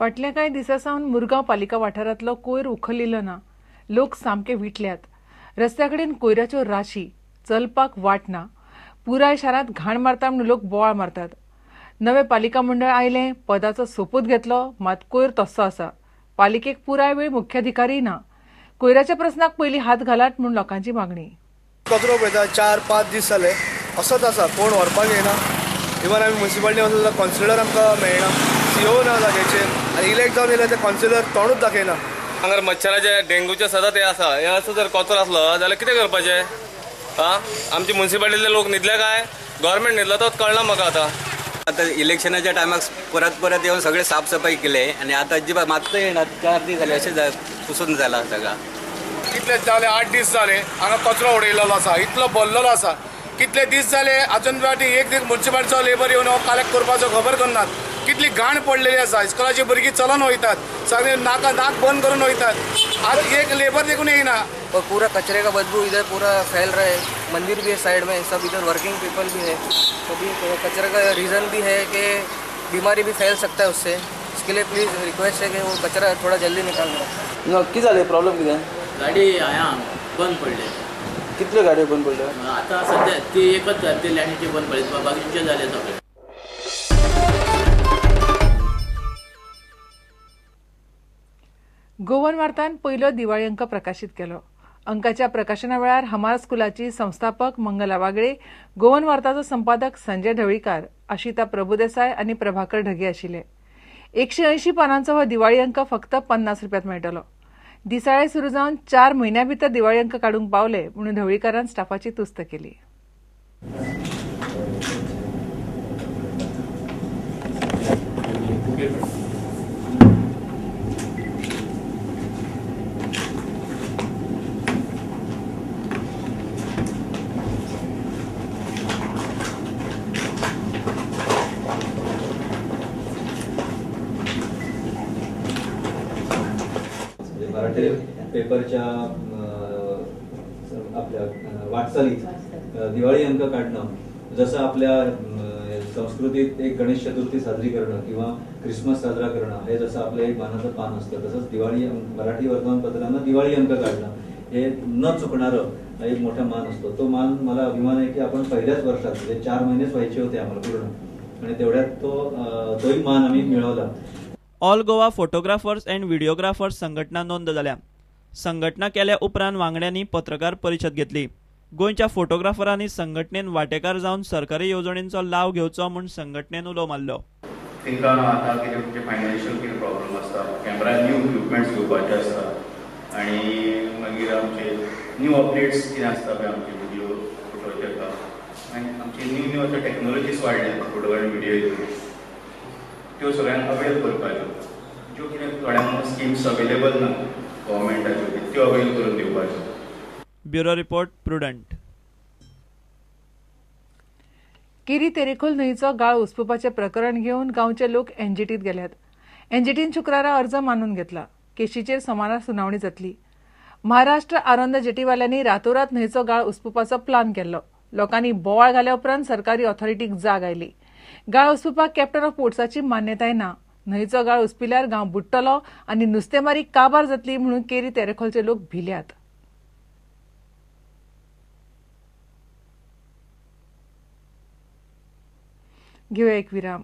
फाटल्या कांय दिसां सावन मुरगांव पालिका वाठारांतलो कोयर उखलिल्लो ना. लोक सामके विटल्यात. रस्त्या कडेन कोयराच्यो राशी, चलपाक वाट ना. पुराय शारांत घाण मारता म्हूण लोक बोवाळ मारतात. नवे पालिका मंडळ आयलें, पदाचो सोपूत घेतलो, मात कोयर तस्सो आसा. पालिकेक पुराय वेळ मुख्याधिकारी ना. कोयराच्या प्रस्नाक पयलीं हात घालात म्हूण लोकांची मागणी. कचरो पळयता 4-5 दीस जाले असोच आसा, कोण व्हरपाक येना. इवन आमी म्युनिसिपालिटी वचत जाल्यार कावन्सिलर आमकां मेळना, सीओ ना जाग्याचेर, आनी इलेक्ट जावन येयले ते कावन्सिलर तोंडूच दाखयना. हांगा मच्छराचे डेंगूचे सदांच हे आसा. हे असो जर कचरो आसलो जाल्यार कितें करपाचें? आं, आमचे म्युनिसिपालिटीतले लोक न्हिदले काय गव्हर्मेंट न्हिदलो तोच कळना म्हाका. आतां आतां इलेक्शनाच्या टायमाक परत परत येवन सगळे साफसफाई केले आनी आतां अजिबात मात्तूय येना. 4 दीस जाले अशें पुसून जाला सगळा. कितले जाले 8 दीस जाले हांगा कचरो उडयलेलो आसा, इतलो भरलेलो आसा. कितले दीस जाले अजून एक दीस म्युनिसिपालिटीचो लेबर येवन हो कलेक्ट करपाचो खबर करनात. कितली घाण पडलेली आसा, इस्कॉलाची भुरगीं चलोन वयतात, सगळे नाका नाक बंद करून वयतात. आज एक लेबर देखून येयना. और पूरा कचरे का बदबू इधर पूरा फैल रहा है. मंदिर भी है साइड में, सब इधर वर्किंग पीपल भी है, तो भी कचरे का रीज़न भी है कि बीमारी भी फैल सकता है उससे. इसके लिए प्लीज़ रिक्वेस्ट है कि वो कचरा थोड़ा जल्दी निकालना. कितें जालें प्रॉब्लम? कितें गाडी आया बंद पडले. कितल्यो गाडयो बंद पडल्यो आतां सद्या? ती एकच ती लँडीची बंद पडली, बाकीचे जाले सगळे. गोवन वार्तान पयलो दिवाळी अंक प्रकाशीत केलो. अंकाच्या प्रकाशना वेळार हमार स्कुलाची संस्थापक मंगला वागळे, गोवन वार्ताचो संपादक संजय ढवळीकार, आशिता प्रभुदेसाय आनी प्रभाकर ढगे आशिल्ले. 180 पानांचो हो दिवाळी अंक फक्त 50 रुपयांत मेळटलो. दिसाळे सुरू जावन 4 म्हयन्यां भितर दिवाळी अंक काडूंक पावले म्हणून ढवळीकारान स्टाफाची तुस्त केली. मराठी पेपरच्या आपल्या वाटचालीत दिवाळी अंक काढणं, जसं आपल्या संस्कृतीत एक गणेश चतुर्थी साजरी करणं किंवा क्रिसमस साजरा करणं हे जसं आपलं एक मानाचं पान असतं, तसंच दिवाळी मराठी वर्तमानपत्रांना दिवाळी अंक काढणं हे न चुकणारं एक मोठा मान असतो. तो मान मला अभिमान आहे की आपण पहिल्याच वर्षात, म्हणजे 4 महिनेच व्हायचे होते आम्हाला पूर्ण, आणि तेवढ्यात तोही मान आम्ही मिळवला. All Goa photographers and videographers संघटना नोंद जाल्या. संघटना केल्या उपरांत वांगड्यांनी पत्रकार परिशद घेतली. गोंयच्या फोटोग्राफरांनी संघटनेन वांटेकार जावन सरकारी येवजणींचो लाव घेवचो म्हूण संघटनेन उलो मारलो. तांकां आतां कितें म्हणजे फायनान्शियल कितें प्रॉब्लम आसता, कॅमेरा न्यू इक्विपमेंट्स घेवपाचे आसता आनी मागीर आमचे न्यू अपडेट्स कितें आसता पळय आमचे व्हिडियो फोटोचे आनी आमचे न्यू न्यू आतां टॅक्नोलॉजीस वाडल्या फोटो आनी व्हिडियो हितून, त्यो सगळ्यांक अवेल करपाच्यो. ज्यो कितें थोड्यांक स्किम्स अवेलेबल ना गव्हर्मेंटाच्यो त्यो अवेल करून दिवपाच्यो. Bureau report, Prudent. Keri Terekhol न्हंयचो गाळ उसपुपाचें प्रकरण घेवन गांवचे लोक एनजीटीत गेल्यात. एनजीटीन शुक्रारा अर्ज मानून घेतला. केशीचेर सोमारा सुनावणी जातली. महाराष्ट्र आरोंदा जेटीवाल्यांनी रातोरात न्हंयचो गाळ उसपुपाचो प्लान केल्लो. लोकांनी बोवाळ घाल्या उपरांत सरकारी ऑथॉरिटीक जाग आयली. गाळ उसपुपाक कॅप्टन ऑफ पोर्ट्साची मान्यताय ना. न्हंयचो गाळ उसपिल्यार गांव बुडटलो आनी नुस्तेमारी काबार जातली म्हणून केरी तेरेखोलचे लोक भिल्यात. घेवया एक विराम.